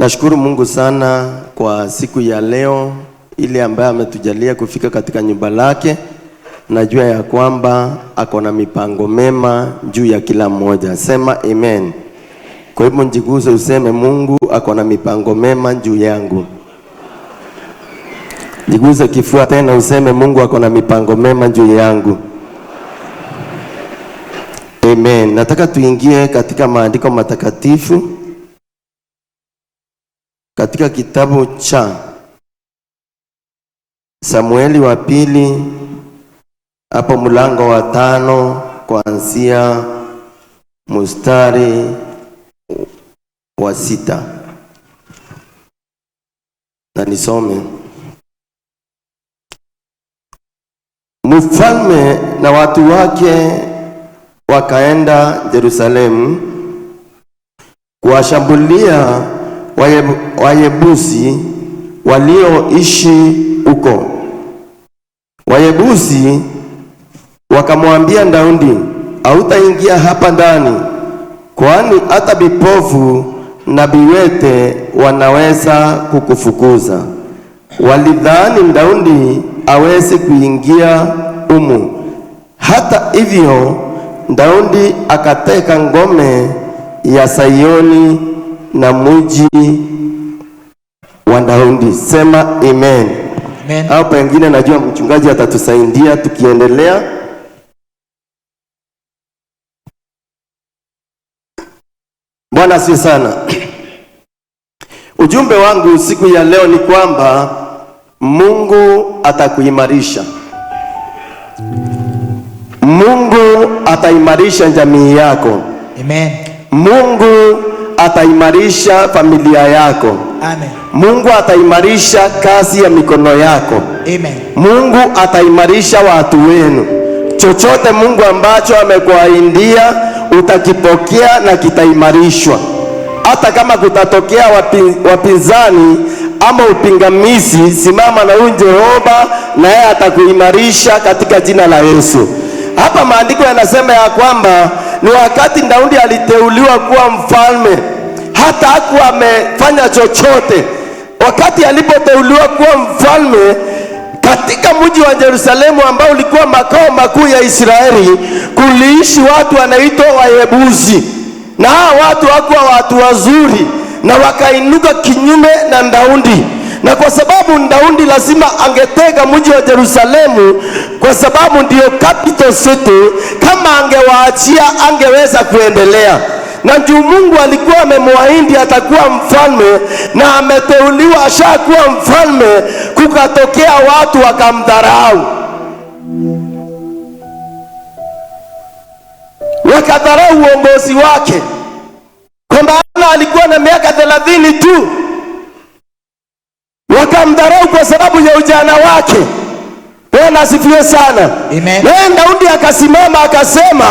Nashukuru Mungu sana kwa siku ya leo ile ambayo ametujalia kufika katika nyumba lake. Najua ya kwamba ako na mipango mema juu ya kila mmoja. Sema amen. Kwa hivyo njiguse useme Mungu ako na mipango mema juu yangu. Jiguse kifua tena useme Mungu ako na mipango mema juu yangu. Amen. Nataka tuingie katika maandiko matakatifu katika kitabu cha Samueli wa pili hapo mlango wa 5 kuanzia mstari wa 6. Na nisome. Mfalme na watu wake wakaenda Yerusalemu kuwashambulia Wayebusi walioishi huko. Wayebusi wakamwambia Daudi, hautaingia hapa ndani, kwani hata vipofu na viwete wanaweza kukufukuza. Walidhani Daudi hawezi kuingia humu. Hata hivyo Daudi akateka ngome ya Sayoni na mji wa Daudi. Sema amen. Amen. Au pengine najua mchungaji atatusaidia tukiendelea. Bwana asifiwe sana. Ujumbe wangu siku ya leo ni kwamba Mungu atakuimarisha. Mungu ataimarisha jamii yako. Amen. Mungu ataimarisha familia yako. Amen. Mungu ataimarisha kazi ya mikono yako. Amen. Mungu ataimarisha watu wenu. Chochote Mungu ambacho amekuahidia utakipokea na kitaimarishwa. Hata kama kutatokea wapinzani ama upingamizi, simama na huyu Jehova na yeye atakuimarisha katika jina la Yesu. Hapa maandiko yanasema ya kwamba ni wakati Daudi aliteuliwa kuwa mfalme, hata hakuwa amefanya chochote. Wakati alipoteuliwa kuwa mfalme katika mji wa Yerusalemu ambao ulikuwa makao makuu ya Israeli, kuliishi watu wanaitwa Wayebusi. Na hawa watu hawakuwa watu wazuri, na wakainuka kinyume na Daudi. Na kwa sababu Daudi lazima angeteka mji wa Yerusalemu kwa sababu ndio capital city, kama angewaachia angeweza kuendelea. Na juu Mungu alikuwa amemwahidi atakuwa mfalme na ameteuliwa ashakuwa mfalme, kukatokea watu wakamdharau. Wakadharau uongozi wake. Kwa maana alikuwa na miaka 30 tu. Wakamdharau kwa sababu ya ujana wake. Bwana asifiwe sana. Amen. Naye Daudi akasimama akasema,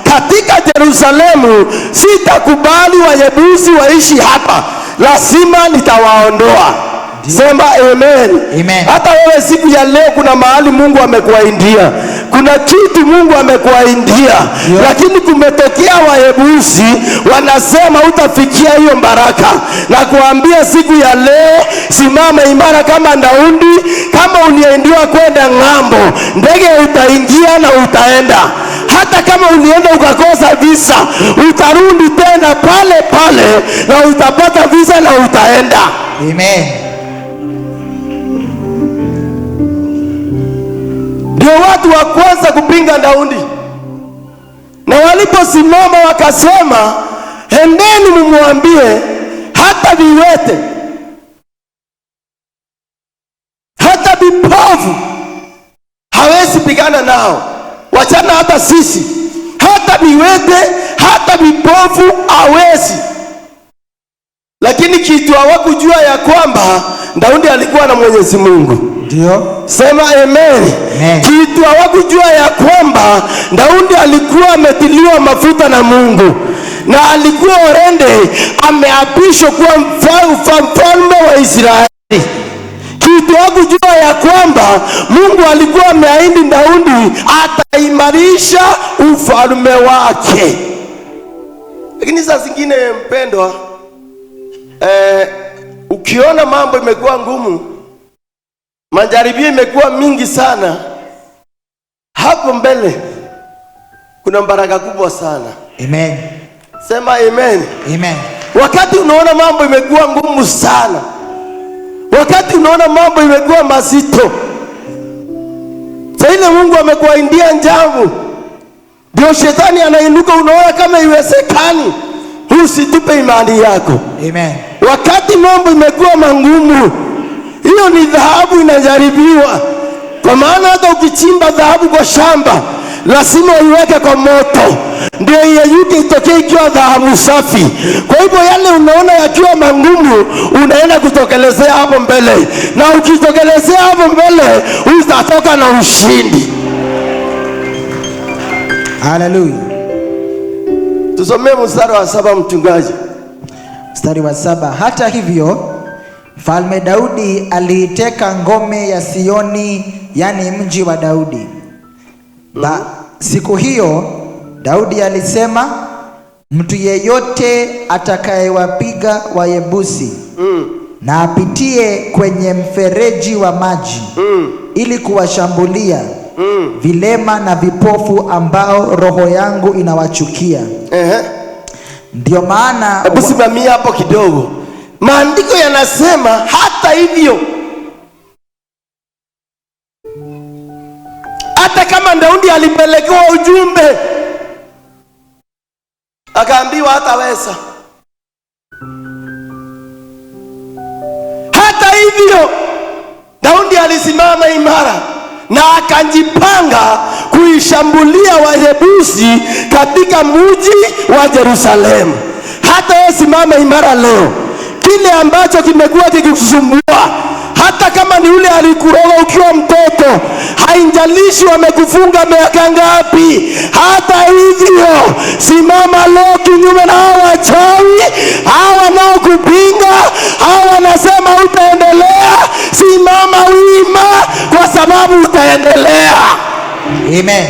katika Yerusalemu sitakubali Wayebusi waishi hapa, lazima nitawaondoa. Sema amen. Amen. Hata wewe siku ya leo kuna mahali Mungu amekuahidia, kuna kitu Mungu amekuahidia, lakini kumetokea Wayebusi wanasema utafikia hiyo baraka. Na kuambia siku ya leo, simama imara kama Daudi. Kama uliahidiwa kwenda ng'ambo, ndege utaingia na utaenda. Hata kama ulienda ukakosa visa, utarudi tena pale pale na utapata visa na utaenda. Amen. Ndio watu wa kwanza kupinga Daudi. Na waliposimama wakasema, endeni mumwambie hata viwete, hata vipofu hawezi pigana nao, wachana hata sisi, hata viwete, hata vipofu hawezi. Lakini kitu hawakujua ya kwamba Daudi alikuwa na Mwenyezi Mungu. Ndio. Sema amen. Amen. Kitu hawakujua ya kwamba Daudi alikuwa ametiliwa mafuta na Mungu, na alikuwa already ameapishwa kuwa mfalme wa Israeli. Kitu hakujua ya kwamba Mungu alikuwa ameahidi Daudi ataimarisha ufalme wake. Lakini saa zingine mpendwa, Ukiona mambo imekuwa ngumu, majaribio imekuwa mingi sana, hapo mbele kuna baraka kubwa sana. Amen. Sema amen. Amen. Wakati unaona mambo imekuwa ngumu sana, wakati unaona mambo imekuwa mazito, saa ile Mungu amekuahidia jambo, ndio shetani anainuka, unaona kama iwezekani. Usitupe imani yako. Amen. Wakati mambo imekuwa mangumu, hiyo ni dhahabu inajaribiwa, kwa maana hata ukichimba dhahabu kwa shamba lazima uiweke kwa moto ndio iyeyuke itokee ikiwa dhahabu safi. Kwa hivyo yale unaona yakiwa mangumu, unaenda kutokelezea hapo mbele, na ukitokelezea hapo mbele utatoka na ushindi. Hallelujah. Tusomee mstari wa 7, mchungaji. Mstari wa 7. Hata hivyo, Mfalme Daudi aliiteka ngome ya Sioni, yani mji wa Daudi. Siku hiyo Daudi alisema, mtu yeyote atakayewapiga Wayebusi na apitie kwenye mfereji wa maji ili kuwashambulia vilema na vipofu ambao roho yangu inawachukia. Ndio maana Hebu simamia hapo kidogo. Maandiko yanasema hata hivyo, hata kama Daudi alipelekewa ujumbe akaambiwa hataweza, hata hivyo Daudi alisimama imara na akajipanga kuishambulia Wayebusi katika mji wa Yerusalemu. Hata wewe simama imara leo. Kile ambacho kimekuwa kikikusumbua, hata kama ni yule alikuroga ukiwa mtoto, haijalishi wamekufunga miaka ngapi, hata hivyo simama leo kinyume na hawa wachawi, hawa wanaokupinga, hawa wanasema utaendelea. Simama wima, kwa sababu utaendelea. Amen.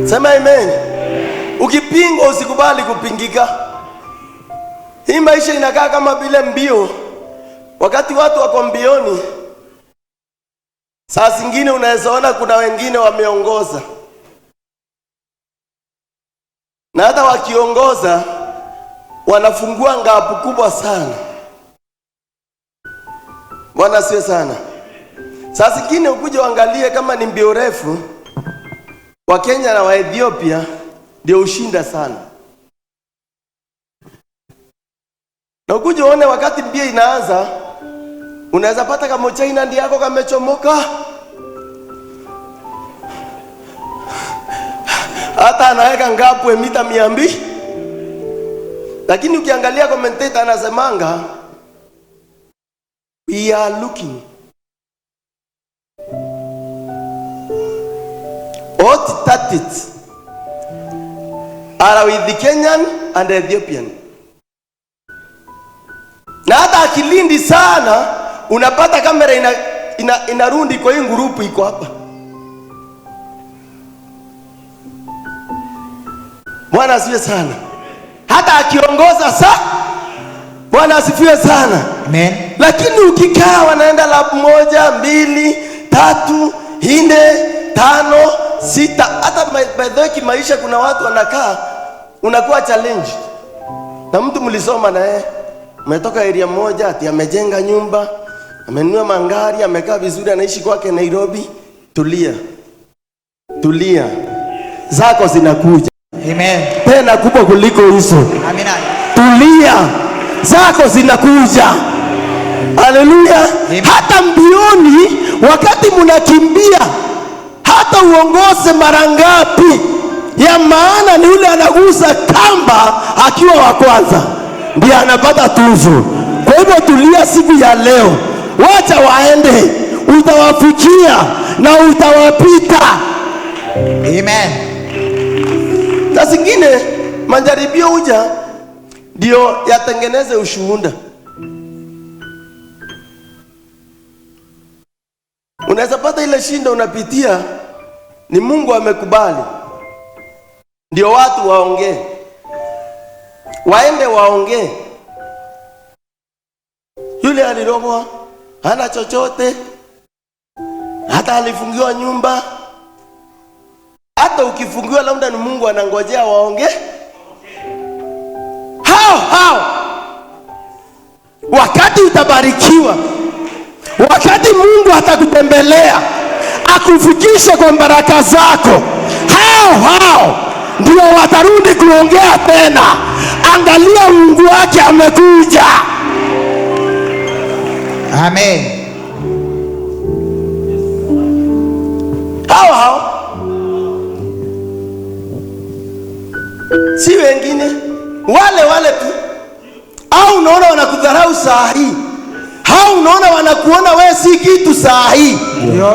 Sema amen. Ukipingwa usikubali kupingika. Hii maisha inakaa kama vile mbio. Wakati watu wako mbioni, saa zingine unaweza ona kuna wengine wameongoza, na hata wakiongoza wanafungua ngapu kubwa sana. Bwana asifiwe sana. Saa zingine ukuje uangalie kama ni mbio refu, wa Kenya na wa Ethiopia ndio ushinda sana. Na ukuje uone wakati mbio inaanza, unaweza pata kama China ndiye yako kamechomoka, hata anaweka ngapu mita 200. Lakini ukiangalia commentator anasemanga, we are looking what tactics are with the Kenyan and the Ethiopian. Na hata akilindi sana, unapata kamera inarundi kwa hii ngurupu iko hapa. Bwana asifiwe sana. Hata akiongoza sa, Bwana asifiwe sana. Amen. Lakini ukikaa wanaenda lap 1, 2, 3, 4, 5, 6. Hata by the way kimaisha kuna watu wanakaa, unakuwa challenge. Na mtu mlisoma na yeye, umetoka area moja, ati amejenga nyumba, amenunua magari, amekaa vizuri, anaishi kwake Nairobi. Tulia. Tulia. Zako zinakuja. Amen. Tena kubwa kuliko hizo. Amina. Tulia. Zako zinakuja. Haleluya. Hata mbioni wakati mnakimbia, hata uongoze mara ngapi, ya maana ni yule anagusa kamba akiwa wa kwanza ndiye anapata tuzo. Kwa hivyo tulia siku ya leo, wacha waende, utawafikia na utawapita. Amen. Saa zingine majaribio huja ndio yatengeneze ushuhuda. Unaweza pata ile shinda unapitia ni Mungu amekubali ndio watu waongee, waende waongee. Yule alirogwa, hana chochote, hata alifungiwa nyumba. Hata ukifungiwa, labda ni Mungu anangojea waonge. Hao hao wakati utabarikiwa, wakati Mungu atakutembelea akufikishe kwa baraka zako, hao hao ndio watarudi kuongea tena, angalia Mungu wake amekuja. Amen. Hao hao, si wengine, wale wale tu. Au unaona wanakudharau saa hii, hao unaona wanakuona wewe si kitu saa hii,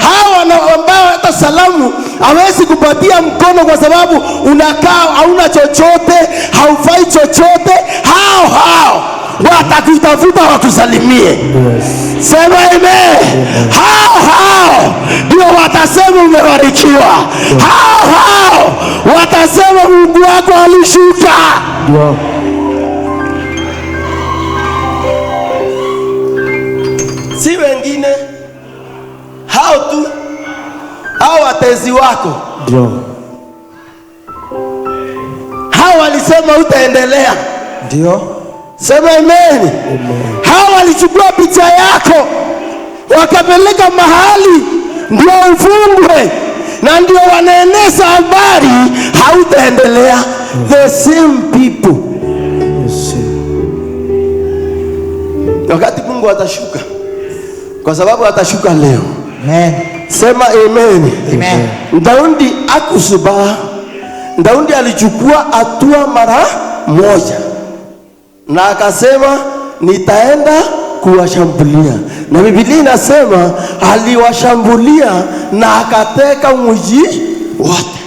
hao ambao hata salamu hawezi kupatia mkono kwa sababu unakaa hauna chochote, haufai chochote, hao hao watakutafuta wakusalimie. Yes. Sema amen. Hao hao ndio watasema umebarikiwa. Hao hao watasema Mungu wako alishuka. Ndio. Si wengine, hao tu, hao watezi wako, Ndio. hao walisema utaendelea. Ndio. Sema amen. Hao walichukua picha yako wakapeleka mahali ndio ufungwe, na ndio wanaeneza habari hautaendelea. The same people. Yes. Wakati Mungu atashuka, kwa sababu atashuka leo. Amen. Sema amen. Amen. Daudi akusubaa. Daudi alichukua hatua mara moja na akasema nitaenda kuwashambulia, na Biblia inasema aliwashambulia na akateka mji wote.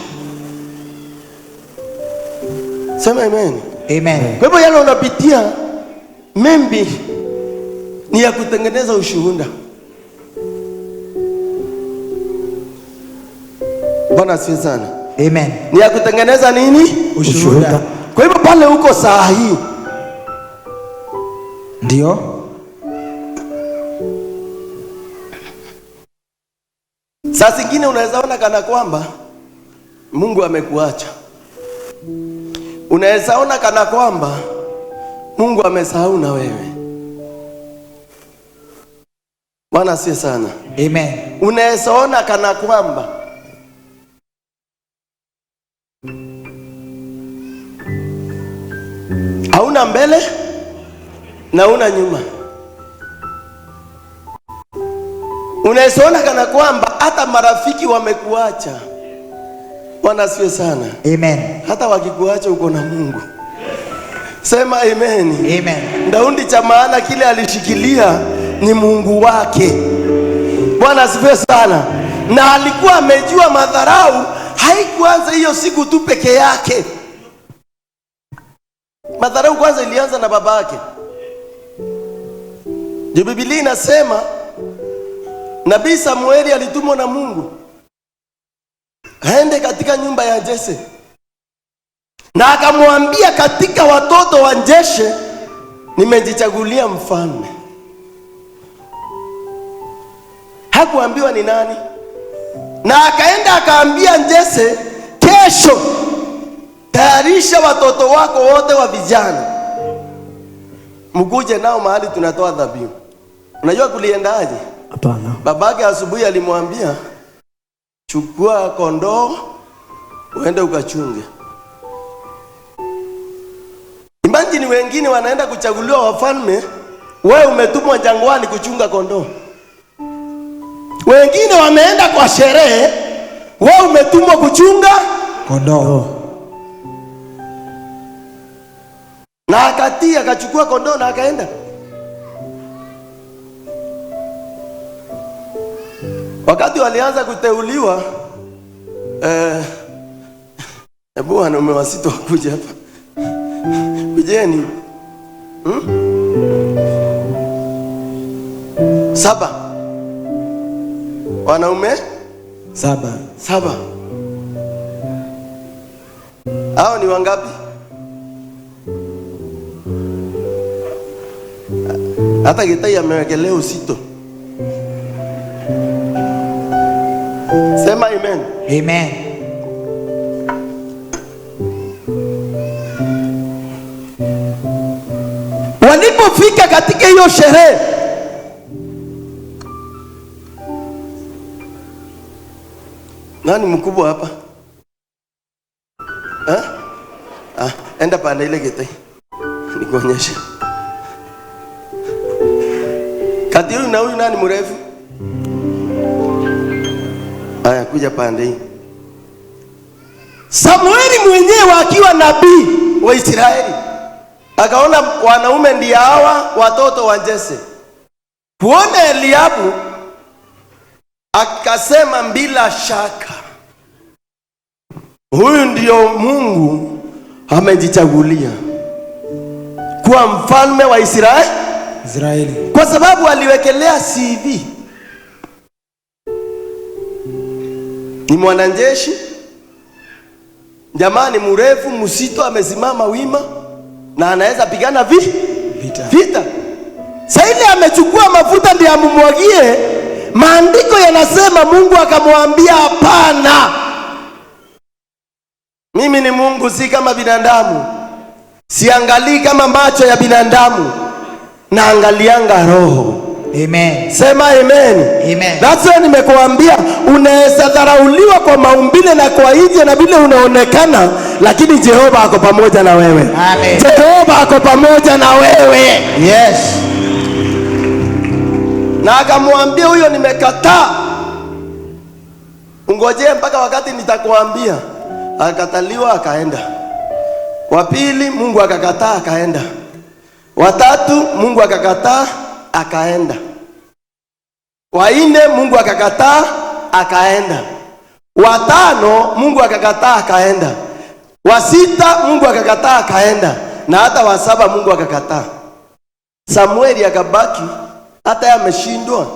Sema amen. Amen. Kwa hivyo yale unapitia maybe ni ya kutengeneza ushuhuda. Bwana asifiwe sana. Amen. Ni ya kutengeneza nini? Ushuhuda. Kwa hivyo pale uko saa hii, Ndio. saa zingine unaweza ona kana kwamba Mungu amekuacha, unaweza ona kana kwamba Mungu amesahau na wewe. Bwana asifiwe sana. Amen. Unaweza ona kana kwamba hauna mbele na una nyuma. Unaweza ona kana kwamba hata marafiki wamekuacha. Bwana asifiwe sana. Amen. Hata wakikuacha uko na Mungu. Sema amen. Amen. Daudi cha maana kile alishikilia ni Mungu wake. Bwana asifiwe sana. Na alikuwa amejua madharau haikuanza hiyo siku tu peke yake. Madharau kwanza ilianza na babake. Ndio Biblia inasema Nabii Samueli alitumwa na Mungu aende katika nyumba ya Jese, na akamwambia, katika watoto wa Jese nimejichagulia mfalme. Hakuambiwa ni nani, na akaenda akaambia Jese, kesho tayarisha watoto wako wote wa vijana, mkuje nao mahali tunatoa dhabihu. Unajua kuliendaje? Hapana. Babake asubuhi alimwambia, chukua kondoo uende ukachunge. Imagine wengine wanaenda kuchaguliwa wafalme, wewe umetumwa jangwani kuchunga kondoo. Wengine wameenda kwa sherehe, wewe umetumwa kuchunga Kondoo. Na akatii akachukua kondoo na akaenda. Wakati walianza kuteuliwa, hebu wanaume wasito wakuja hapa. Kujeni. 7. Wanaume 7. 7. Hao ni wangapi? Hata Gitau amewekelea uzito. Sema amen. Amen. Walipofika katika hiyo sherehe, nani mkubwa hapa? Eh? Ah, enda pande ile Gitau. Nikuonyeshe. Kati huyu na huyu nani mrefu? Aya, kuja pande hii. Samueli mwenyewe akiwa nabii wa Israeli akaona wanaume ndio hawa watoto wa Jese. Kuona Eliabu akasema, bila shaka huyu ndio Mungu amejichagulia kuwa mfalme wa Israeli, kwa sababu aliwekelea CV. Ni mwanajeshi, jamaa ni mrefu, msito, amesimama wima na anaweza pigana vita. Sasa ile amechukua mafuta ndiye amumwagie. Maandiko yanasema Mungu akamwambia hapana, mimi ni Mungu, si kama binadamu, siangalii kama macho ya binadamu, naangalianga roho. Amen. Sema amen. Amen. That's why nimekuambia unaweza dharauliwa kwa maumbile na kwa nje na vile unaonekana, lakini Jehova ako pamoja na wewe. Amen. Jehova ako pamoja na wewe. Yes. Na akamwambia huyo, nimekataa, ungojee mpaka wakati nitakuambia. Akataliwa, akaenda. Wa pili Mungu akakataa, akaenda. Watatu Mungu akakataa, akaenda. Wa nne Mungu akakataa, akaenda. Wa tano Mungu akakataa, akaenda. Wa sita Mungu akakataa, akaenda. Na hata wa saba Mungu akakataa. Samueli akabaki, hata yeye ameshindwa.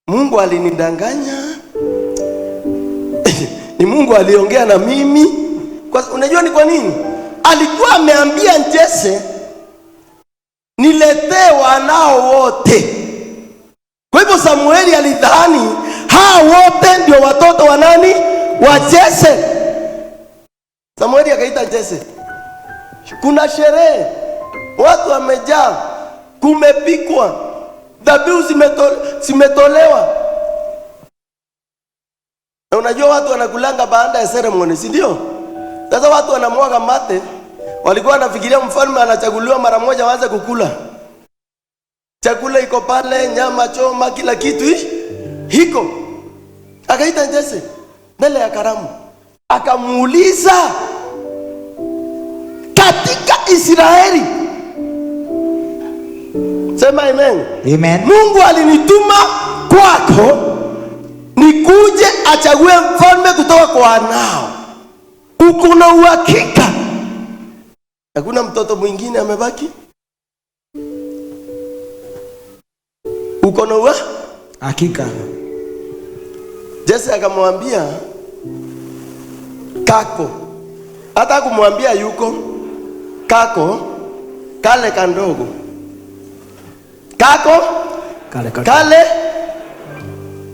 Mungu alinidanganya. Ni Mungu aliongea na mimi. Kwa, unajua ni kwa nini? Alikuwa ameambia Jese, niletee wanao wote. Kwa hivyo Samueli alidhani hao wote ndio watoto wa nani? Wa Jese. Samueli akaita Jese. Kuna sherehe, watu wamejaa, kumepikwa, dhabihu zimetolewa. Na unajua watu wanakulanga baada ya ceremony, si ndio? Sasa watu wanamwaga mate. Walikuwa wanafikiria mfalme anachaguliwa mara moja waanze kukula. Chakula iko pale, nyama choma, kila kitu hiko. Akaita Jese mbele ya karamu, akamuuliza, katika Israeli, sema amen. Amen. Mungu alinituma kwako nikuje achague mfalme kutoka kwa wanao. Uko na uhakika hakuna mtoto mwingine amebaki? Uko na hakika? Jese akamwambia kako, hata kumwambia yuko kako kale kandogo, kako Kale, kale. kale.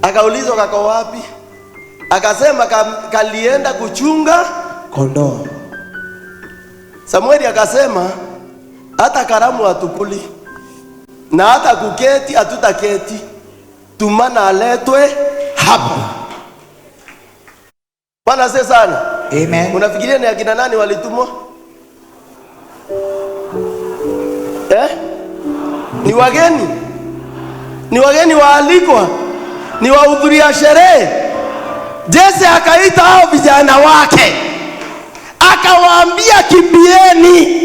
Akaulizwa kako wapi? Akasema kalienda kuchunga kondoo. Samueli akasema hata karamu hatukuli na hata kuketi hatutaketi, tumana aletwe hapa. Bwana asifiwe sana. Amen. Unafikiria ni akina nani walitumwa? Ni wageni, ni wageni waalikwa, ni wahudhuria sherehe. Jese akaita hao vijana wake akawaambia, kimbieni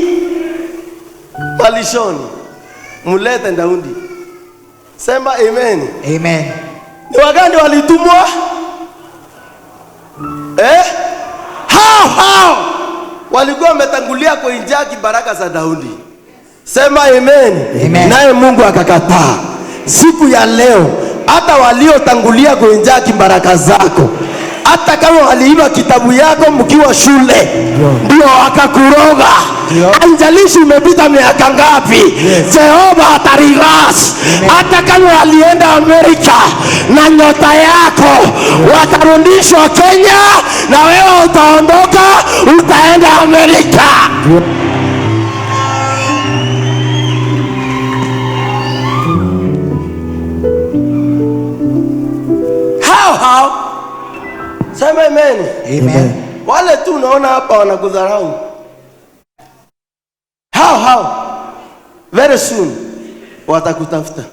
malishoni mulete Daudi. Sema amen. Amen. Ni wagani walitumwa? Hao hao walikuwa wametangulia kuingia kibaraka za Daudi. Sema amen. Amen. Naye Mungu akakataa. Siku ya leo hata waliotangulia kuingia kibaraka zako, Hata kama waliiba kitabu yako mkiwa shule ndio wakakuroga, haijalishi umepita miaka ngapi, Jehova atareverse. Hata kama walienda Amerika na nyota yako, watarudishwa Kenya na wewe utaondoka, utaenda Amerika. How how? Sema amen. Amen. Wale tu unaona hapa wanakudharau. How how? Very soon watakutafuta.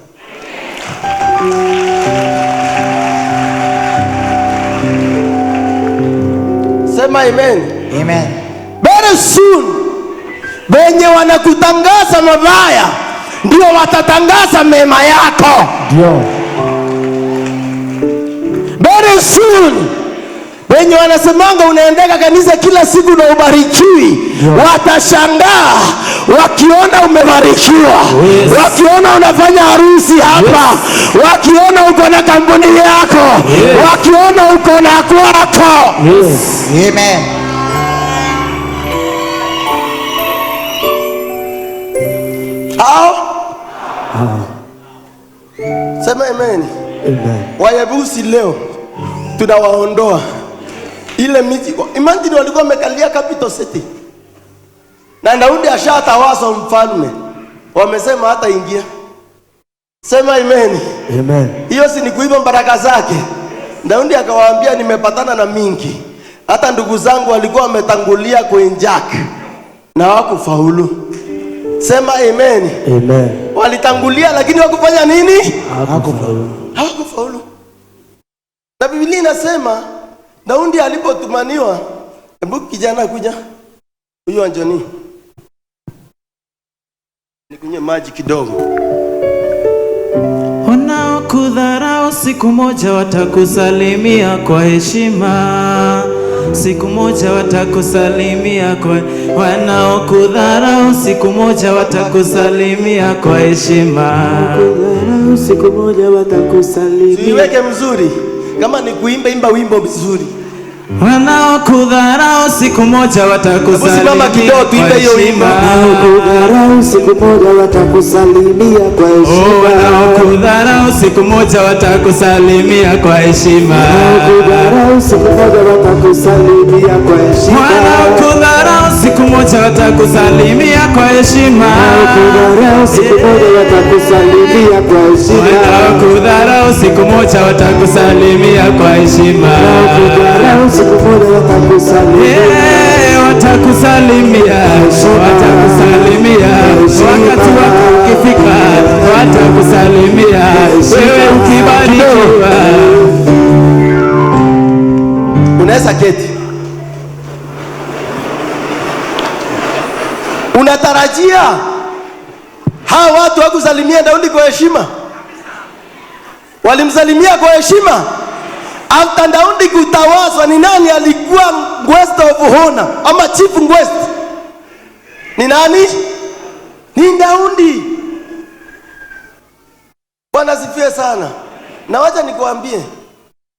Sema amen. Amen. Very soon wenye wanakutangaza mabaya ndio watatangaza mema yako. Ndio. Very soon wenye wanasemanga unaendeka kanisa kila siku na ubarikiwi, watashangaa wakiona umebarikiwa, wakiona unafanya harusi hapa, wakiona uko na kampuni yako, wakiona uko na kwako. Yes. Amen. Hao sema amen. Amen. Wayebusi leo tunawaondoa ile miji. Imagine walikuwa wamekalia capital city na Daudi ashatawazwa mfalme, wamesema hata ingia. Sema amen. Amen. Hiyo si ni kuiba baraka zake? Daudi akawaambia, nimepatana na mingi, hata ndugu zangu walikuwa wametangulia kuinjak na hawakufaulu. Sema amen. Amen. Walitangulia lakini wakufanya nini? Hakufaulu. Hawakufaulu. Na Biblia inasema Daudi alipotumaniwa, hebu kijana kuja, huyu Anjoni, nikunywe maji kidogo. Wanaokudharau siku moja watakusalimia kwa heshima, siku moja watakusalimia kwa. Wanaokudharau siku moja watakusalimia kwa heshima. Siku moja watakusalimia. Siweke mzuri, kama ni kuimba, imba wimbo mzuri. Wanaokudharau siku moja watakusalimia Simama kidogo tuimbe hiyo wimbo. Wanaokudharau siku moja watakusalimia kwa heshima. Wanaokudharau siku moja watakusalimia kwa heshima. Wanaokudharau siku moja watakusalimia kwa heshima. Wanaokudharau siku moja watakusalimia kwa heshima. Wanaokudharau siku moja watakusalimia kwa heshima. Wanaokudharau siku moja watakusalimia kwa heshima. Wanaokudharau siku moja watakusalimia. Watakusalimia, watakusalimia wakati wako ukifika, watakusalimia wewe ukibarikiwa. Unaweza keti. Unatarajia hawa watu wakusalimia Daudi kwa heshima? Walimsalimia kwa heshima? After Daudi kutawazwa, ni nani alikuwa guest of honor ama chief guest? Ni nani? Ni Daudi. Bwana sifiwe sana. Na wacha nikuambie,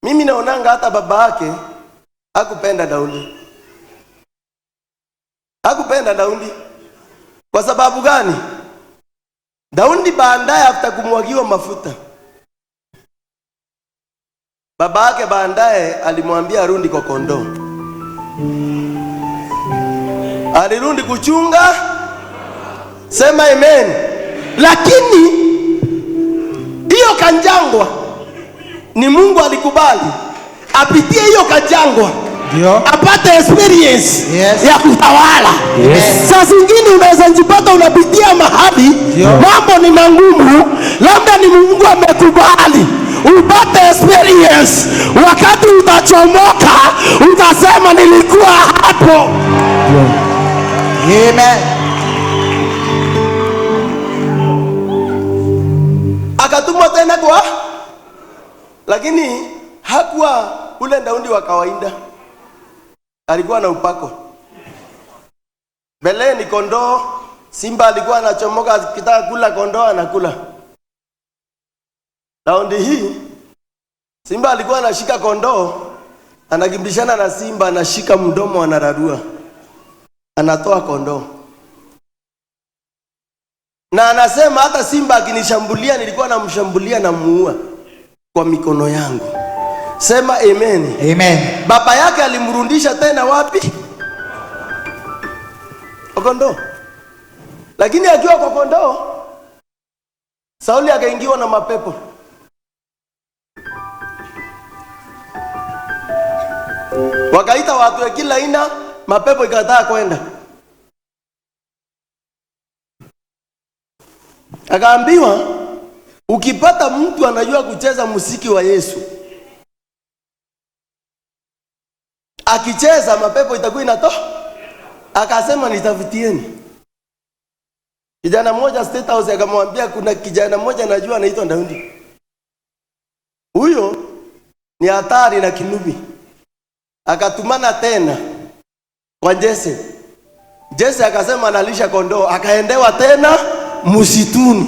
mimi naonanga hata baba yake hakupenda Daudi. Hakupenda Daudi. Kwa sababu gani? Daudi baadaye after kumwagiwa mafuta, baba yake baadaye alimwambia arudi kwa kondoo. Alirudi kuchunga. Sema amen. Lakini hiyo kanjangwa ni Mungu alikubali apitie hiyo kajangwa Ndio. apate experience Yes. ya kutawala. Yes. Saa zingine unaweza jipata unapitia mahali Ndio. mambo ni magumu, labda ni Mungu amekubali upate experience. Wakati utachomoka utasema nilikuwa hapo. Amen. Akatumwa tena kwa, lakini hakuwa ule Daudi wa kawaida, alikuwa na upako. Mbeleni kondoo, simba alikuwa anachomoka akitaka kula kondoo anakula. Raundi hii simba alikuwa anashika kondoo, Anakimbishana na simba, anashika mdomo, anararua, anatoa kondoo, na anasema hata simba akinishambulia, nilikuwa namshambulia na muua kwa mikono yangu. Sema amen. Amen. Baba yake alimrudisha tena wapi? Kwa kondoo. Lakini akiwa kwa kondoo, Sauli akaingiwa na mapepo. Wakaita watu wa kila aina, mapepo ikataa kwenda. Akaambiwa, ukipata mtu anajua kucheza muziki wa Yesu, akicheza mapepo itakuwa inatoka. Akasema nitafutieni kijana mmoja State House. Akamwambia kuna kijana mmoja najua anaitwa Daudi, huyo ni hatari na kinubi. Akatumana tena kwa Jesse. Jesse akasema analisha kondoo, akaendewa tena msituni.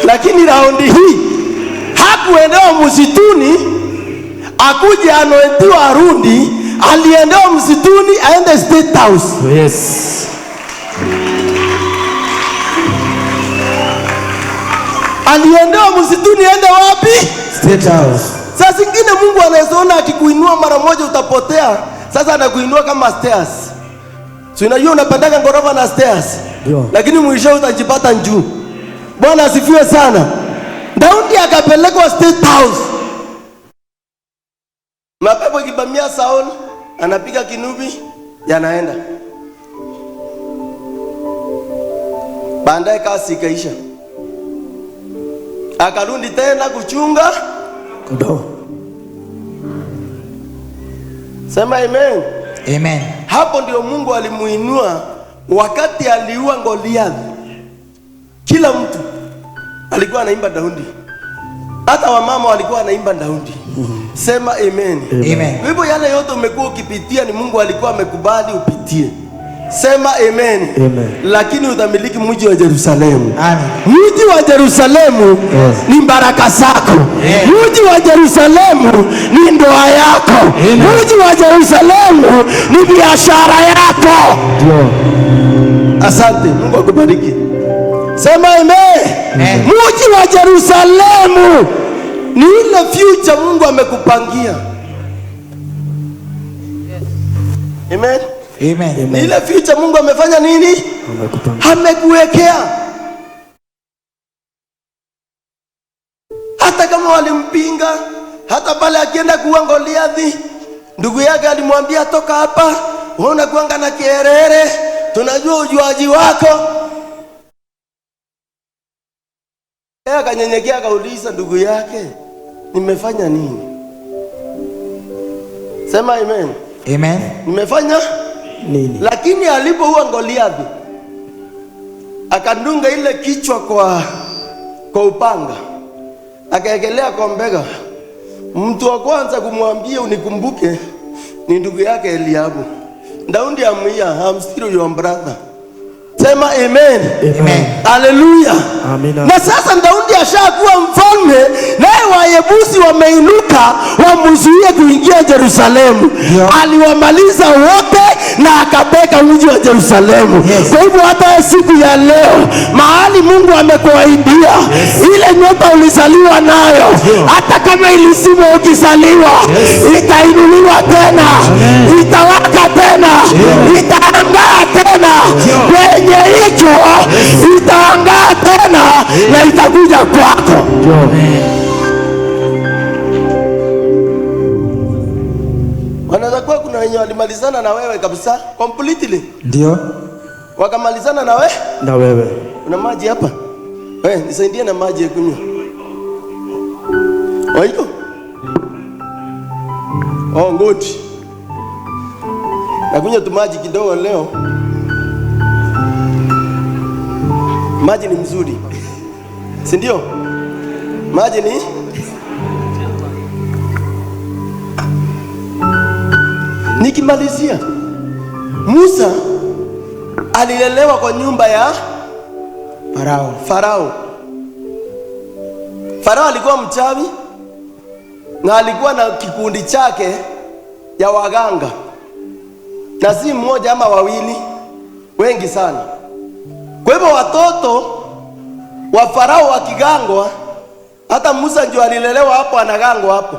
Lakini raundi hii hakuendewa msituni akuje anointiwa arundi, aliendewa msituni aende State House. Yes. Aliendewa msituni aende wapi? State House. Saa zingine Mungu anaweza ona akikuinua mara moja utapotea. Sasa anakuinua kama stairs. Si unajua unapandaga ghorofa na stairs. Ndio. Lakini mwisho utajipata juu. Bwana asifiwe sana. Daudi akapelekwa State House. Mapepo ikibamia Saul, anapiga kinubi, yanaenda. Baadaye kasi ikaisha. Akarudi tena kuchunga Kondoo. Sema amen. Amen. Hapo ndio Mungu alimuinua wakati aliua Goliath. Kila mtu alikuwa anaimba Daudi, hata wamama walikuwa wanaimba Daudi. Sema amen. Amen. Kwa hivyo yale yote umekuwa ukipitia ni Mungu alikuwa amekubali upitie. Sema amen. Amen. Lakini utamiliki mji wa Yerusalemu. Amen. Mji wa Yerusalemu Yes. ni baraka zako. Yes. Mji wa Yerusalemu ni ndoa yako. Amen. Mji wa Yerusalemu ni biashara yako. Ndio. Asante, Mungu akubariki. Sema amen. Amen. Mji wa Yerusalemu ni ile future Mungu amekupangia. Amen. Amen. Ni ile future Mungu amefanya nini? Amekupanga. Amekuwekea. Hata kama walimpinga, hata pale akienda kuua Goliathi, ndugu yake alimwambia toka hapa, wewe unakuanga na kiherehere, tunajua ujuaji wako. Yeye akanyenyekea akauliza ndugu yake, nimefanya nini? Sema amen. Amen. Nimefanya Nini? Lakini alipoua Goliathi akadunga ile kichwa kwa upanga, akaekelea kwa mbega. Mtu wa kwanza kumwambia unikumbuke ni ndugu yake Eliabu. Daudi amwia, I'm still your brother. Sema amen. Amen. Haleluya. Amina. Na sasa Daudi ashakuwa mfalme, naye Wayebusi wameinuka wamzuie kuingia Yerusalemu. Ndio. Aliwamaliza wote na akabeka mji wa Yerusalemu. Yes. Kwa hivyo hata siku ya leo mahali Mungu amekuahidia, ile nyota ulizaliwa nayo, hata kama ilizimwa ukizaliwa, itainuliwa tena, itawaka tena, itaangaa tena kwenye hicho, itaangaa tena na itakuja kwako. Wanaweza kuwa kuna wenye walimalizana na wewe kabisa completely, Ndio. wakamalizana na wewe. Na wewe. Una maji hapa? Wewe nisaidie na maji ya kunywa. Waiko? Oh, good. Nakunywa tu maji kidogo leo. Maji ni mzuri, si ndio? Maji ni Nikimalizia, Musa alilelewa kwa nyumba ya Farao. Farao. Farao alikuwa mchawi, Na alikuwa na kikundi chake ya waganga, na si mmoja ama wawili, wengi sana. Kwa hivyo watoto wa Farao wakigangwa, hata Musa ndio alilelewa hapo, anagangwa hapo,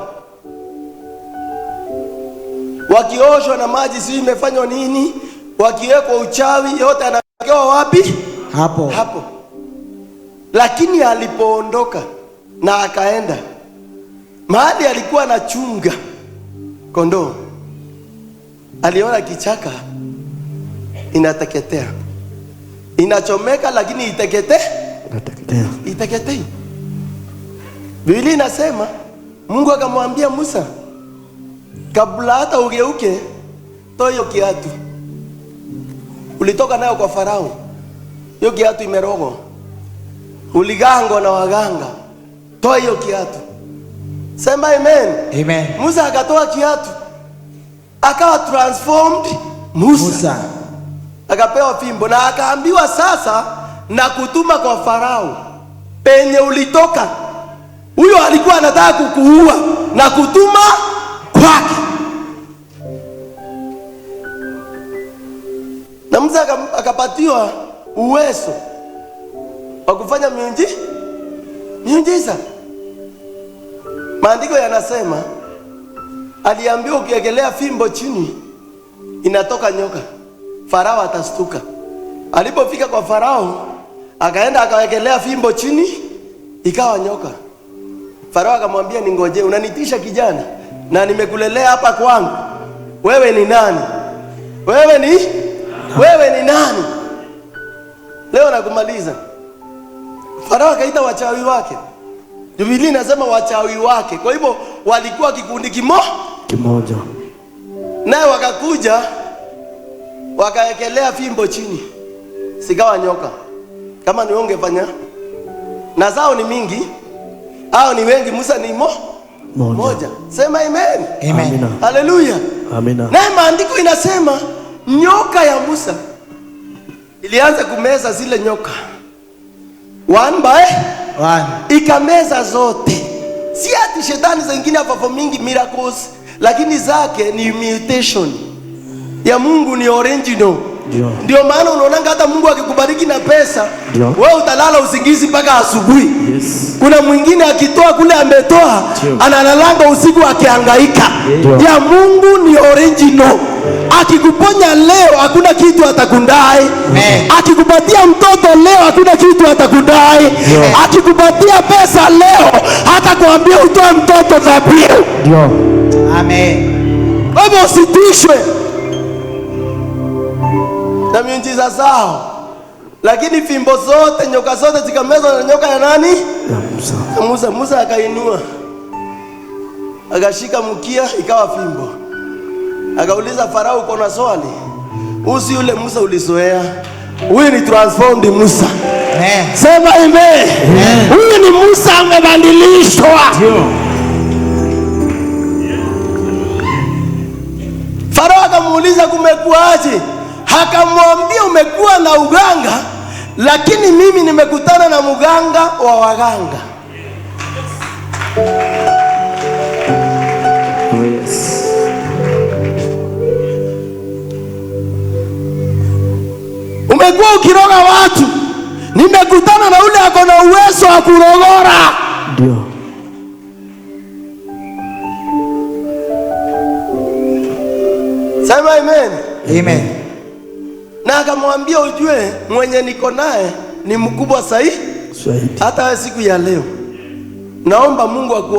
wakioshwa na maji, si imefanywa nini, wakiwekwa uchawi, yote anawekewa wapi? Hapo. Hapo. Lakini alipoondoka na akaenda mahali alikuwa anachunga kondoo, aliona kichaka inateketea, inachomeka, lakini iteketee iteketei. Biblia inasema Mungu akamwambia Musa, kabla hata ugeuke, toa hiyo kiatu ulitoka nayo kwa Farao. Hiyo kiatu imerogwa, uligangwa na waganga, toa hiyo kiatu. Sema amen. Amen. Musa akatoa kiatu, akawa transformed Musa. Musa. Akapewa fimbo na akaambiwa, sasa na kutuma kwa Farao penye ulitoka. Huyo alikuwa anataka kukuua na kutuma kwake. Na Musa akapatiwa uwezo wa kufanya miujiza. Maandiko yanasema aliambiwa ukiekelea fimbo chini inatoka nyoka, Farao atastuka. Alipofika kwa Farao, akaenda akawekelea fimbo chini, ikawa nyoka. Farao akamwambia, ningoje, unanitisha kijana na nimekulelea hapa kwangu, wewe ni nani? Wewe ni nani? Leo nakumaliza. Farao akaita wachawi wake. Biblia inasema wachawi wake. Kwa hivyo walikuwa kikundi Kimoja. Naye wakakuja wakaekelea fimbo chini, sikawa nyoka. Kama ni ungefanya, na zao ni mingi, hao ni wengi, Musa ni moja. Sema amen. Amen. Amina. Haleluya. Amina. Naye maandiko inasema nyoka ya Musa ilianza kumeza zile nyoka one by One. ikameza zote. Si ati shetani zingine performing miracles, lakini zake ni mutation ya Mungu ni original. Ndio. Ndio maana unaonanga hata Mungu akikubariki na pesa, Ndio. wewe utalala usingizi mpaka asubuhi. Yes. Kuna mwingine akitoa kule ametoa, Ndio. analalanga usiku akihangaika. Ndio. Ya Mungu ni original. Akikuponya leo hakuna kitu atakudai. Amen. Akikupatia mtoto leo hakuna kitu atakudai. Ndio. Akikupatia pesa leo hata kuambia utoe mtoto dhabihu. Ndio. Amen. Kwa hivyo usitishwe na miujiza zao, lakini fimbo zote, nyoka zote zikamezwa na nyoka ya nani? Ya Musa. Ya Musa. Musa akainua akashika mkia, ikawa fimbo. Akauliza Farao, uko na swali? Huyu si yule Musa ulizoea, huyu ni transformed Musa. Amen. Sema amen. Huyu ni Musa amebadilishwa. Ndio. Farao akamuuliza kumekuwaje? Akamwambia umekuwa na uganga, lakini mimi nimekutana na muganga wa waganga. Oh, yes. Umekuwa ukiroga watu, nimekutana na ule ako na uwezo wa kurogora. Ndio. Sema amen. Amen. Na akamwambia ujue mwenye niko naye ni mkubwa zaidi Zaidi. hata wewe siku ya leo. Naomba Mungu aku